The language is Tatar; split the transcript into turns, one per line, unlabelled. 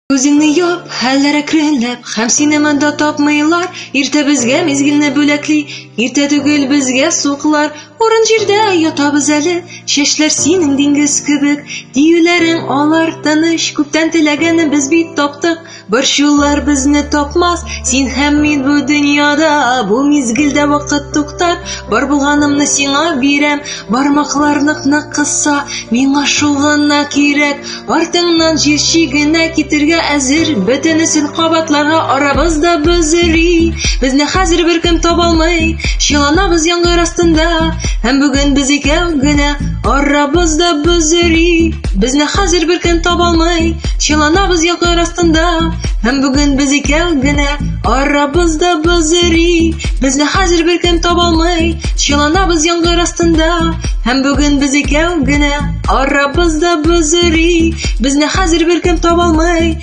Күзеңне яп, хәлләр әкренләп, һәм сине монда тапмыйлар. Иртә безгә мизгелне бүләкли, иртә түгел безгә суклар. Урын җирдә ятабыз әле, чәчләр синең диңгез кебек. Диюләрең алар тыныч, күптән теләгәнне без бит таптык. Борчулар безне тапмас, син һәм мин бу дөньяда. Бу мизгелдә вакыт туктар, бар булганымны сиңа бирәм. Бармаклар нык-нык кыса, миңа шул гына кирәк. Артыңнан җир чигенә китергә әзер, бөтенесен кабатларга арабызда боз эри. Безне хәзер беркем табалмый, чыланабыз яңгыр астында, һәм бүген без икәү генә арабызда боз эри. Безне хәзер беркем табалмый, чыланабыз яңгыр астында, һәм бүген без икәү генә арабызда боз эри. Безне хәзер беркем табалмый, чыланабыз яңгыр астында, һәм бүген без икәү генә арабызда боз эри. Безне хәзер беркем табалмый.